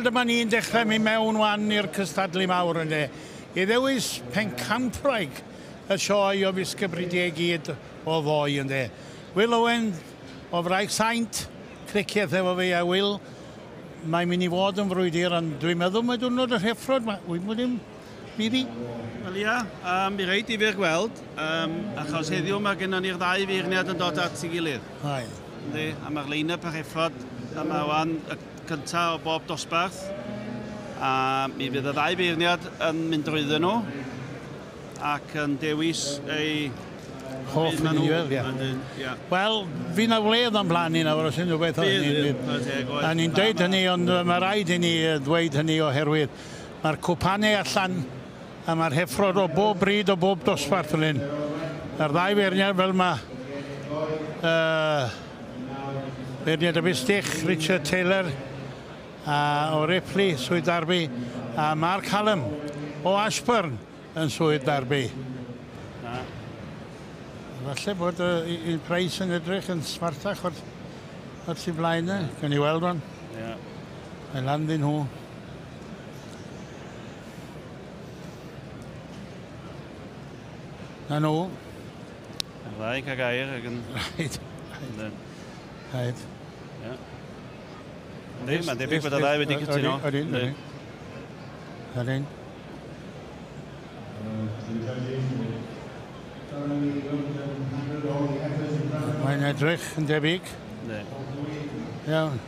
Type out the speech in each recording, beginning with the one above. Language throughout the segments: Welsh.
dyma ni'n dechrau mynd mewn wan i'r cystadlu mawr ynddo. I ddewis pencampwraig y sioe o fusg y bridiau i gyd o ddoe ynddo. Will Owen o Fraich Saint, Cricieth efo fi a Will, mae'n mynd i fod yn frwydr, ond dwi'n meddwl mae diwrnod yr heffrod, wy'n bod dim byddi. Wel ia, mi reit difyr gweld, achos heddiw mae gennym ni'r ddau feirniad yn dod at ei gilydd. Ai. Yndi, a mae'r lein-up yr heffrod yma wan, y cyntaf o bob dosbarth, a mi fydd y ddau feirniad yn mynd drwyddyn nhw ac yn dewis ei hoff yn union, ia. Wel, fi na wledd o'n blaen ni nawr os unrhyw beth. A ni'n dweud hynny, ond mae rhaid i ni ddweud hynny oherwydd mae'r cwpanau allan a mae'r heffrod o bob bryd o bob dosbarth yn hyn. Mae'r ddau feirniad fel mae feirniad y Bistych, Richard Taylor a o Ripley, Swydd Derby, a Mark Hallam o Ashburn yn Swydd Derby. Na. Falle bod un Price yn edrych yn smartach o'r tu blaen yna. Gawn ni weld rwan. Ie. Mae lan ddyn nhw. Na nhw. Y ddau cael gair ac yn... Rhaid. Rhaid. Ie. Yndi, mae'n debyg bod y ddau wedi cytuno. Ydyn, ydyn. Ydyn. Mae'n edrych yn debyg. Yndi. Iawn.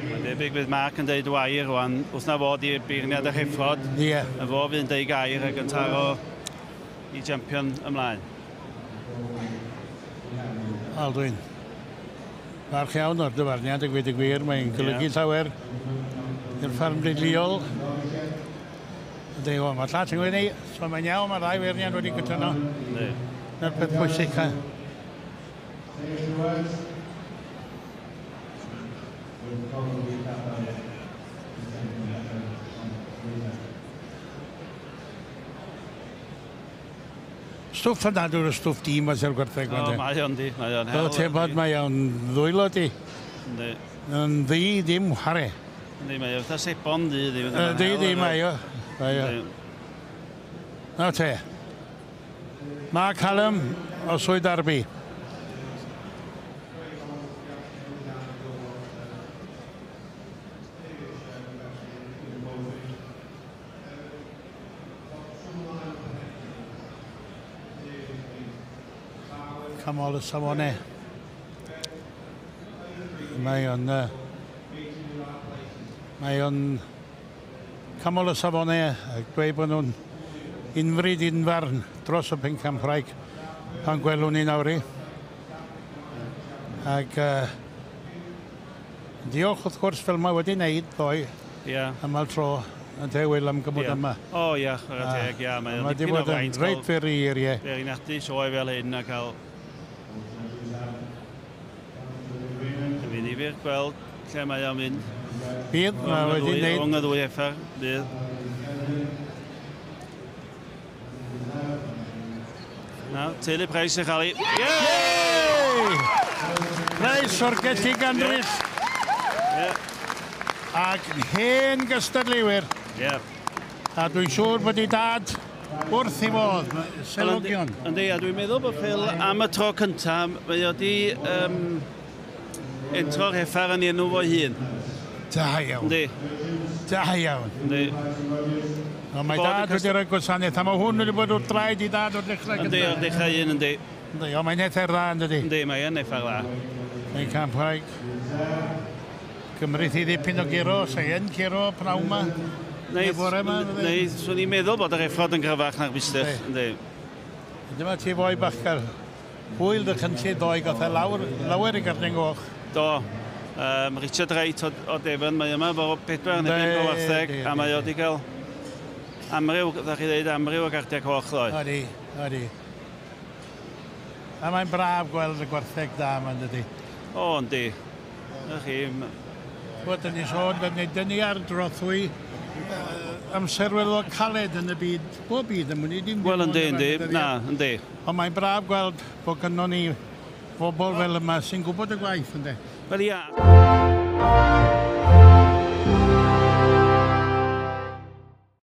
Mae'n debyg bydd Mark yn deud wair rwan, wrth na fod i beirniad y heffrod. Ie. Y fo fydd yn deud gair ac yn taro i champion ymlaen. Wel, dwi'n falch iawn o'r dyfarniad, a gweud y gwir, mae'n golygu llawer i'r ffarm deuluol. Yndi, o, mae'r llall yn gweud ni, so mae'n iawn, mae'r ddau feirniad wedi cytuno. Yndi. Na'r peth pwysica. Stwff yna dwi'n stwff di mas o'r gwartheg. O, mae o'n di, mae o'n hel. O, ti'n bod mae o'n ddwylo di. Yndi. Yn ddi ddim chwarae. Yndi, mae o'n fatha sebon di. Di, di, mae o. Mae o. Nawr te. Mark Hallam o Swydd Derby. Canmol y safonau. Mae o'n canmol y safonau a dweud bod nhw'n unfryd unfarn dros y pencampwraig pan gwelwn ni nawr i. Ac diolch wrth gwrs fel mae wedi wneud ddoe. Ie. Yma'r tro yn te Wil am gymryd yma. O ia, chwarae teg, ia. Mae o'n wedi dipyn o bod yn fraint reit cael fyr i eiriau. Beirniadu sioe fel hyn a cael... Fydd ddifyr gweld lle mae o'n mynd. Bydd, mae wedi wneud. Rhwng y ddwy effer, bydd. Na, teulu Price yn cael ei... Yay! Price o'r Gelli Gandryll. Ie. Ac hen gystadleuwyr. Ie. A dwi'n siŵr bod ei dad wrth ei fodd, selogion. Yndi, a dwi'n meddwl bod Phil am y tro cyntaf, mae o di entro'r heffer yn enw fo'i hun. Da iawn. Yndi. Da iawn. Yndi. Ond mae dad wedi rhoi gwasanaeth, a mae hwn wedi bod wrth draed i dad o'r dechrau Yndi, gyntaf. o'r dechrau un, yndi. Yndi, ond mae'n effer dda, yn dydi? Yndi, mae'n effer dda. Mae'n campwraig. Gymryd i ddipyn o guro, sa'i yn curo pnawn yma. Neu bore yma. Neu, swn i'n meddwl bod yr effrod yn gryfach na'r bustych. Yndi. Dyma ti foi bachgar. Hwyl dy chynllun ddoe, gath e lawer i Gardyn Goch. Do. Richard Wright o Devon, mae yma efo 4 neu 5 o wartheg, a mae o wedi cael amryw, ddech chi ddeud, amryw o gardiau coch ddoe. Odi, odi. A mae'n braf gweld y gwartheg da yma, yn dydi? O, yndi. Na chi. Wel, dyn ni sôn, dyn ni ar drothwy amser weddol caled yn y byd, bob byd, yn mynd i ddim Wel, yndi, dim ond yndi, yn y na, dyddiau. yndi. Ond mae'n braf gweld bod gynnon ni bobl fel yma sy'n gwybod y gwaith, ynddo. Wel ia.